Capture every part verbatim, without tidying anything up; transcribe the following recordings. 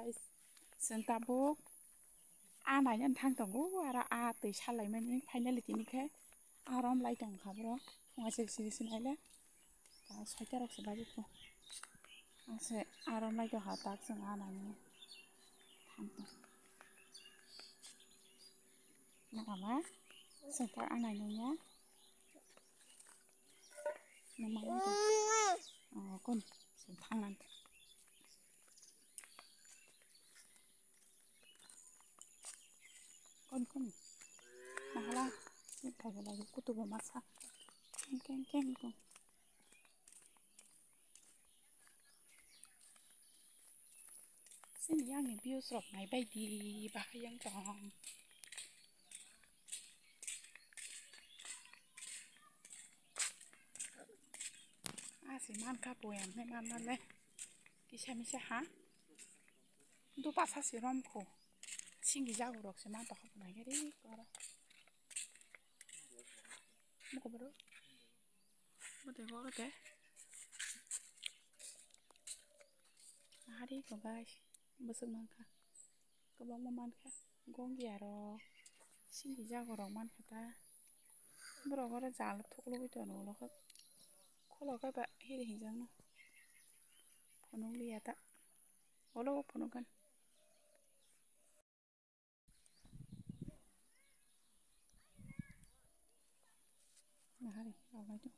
Chwng tabuk a naina thang tongo, aro a twi salaimani finally tini khe a rom lai tong kha bro. Phunga se siri sinaile ta soita rok se bajikho. Ang se a rom lai tong kha tak chwng a naina thang tong. Nokama chwng tak a naina ya. Nokma lai tong. Oh, kon chwng thang nang. Kon kon. Nahala. Ni thai belai kutubo masa. Keng keng keng kong. Sini yang ni views rok nai bai di bahai yang tong. Asi man kha poyam he man man le. Kisa misa ha. Dupasa si rom kho. Singi jago rok se man tokha nai gari kora. Muko bro. Bote boro te. Hari ko guys. Bwswk mankha. Kwbangma mankha. Gongia rok. Singi jago rok mankha ta. Borok oro jal thuklugwi tongo ulo khe. Khulok khe ba hiri hinjakno. Phunukliya ta. Ulo phunukgwn. Nahari, rok nai tong.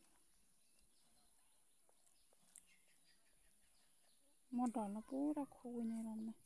Modol no pura khugui nai romnai.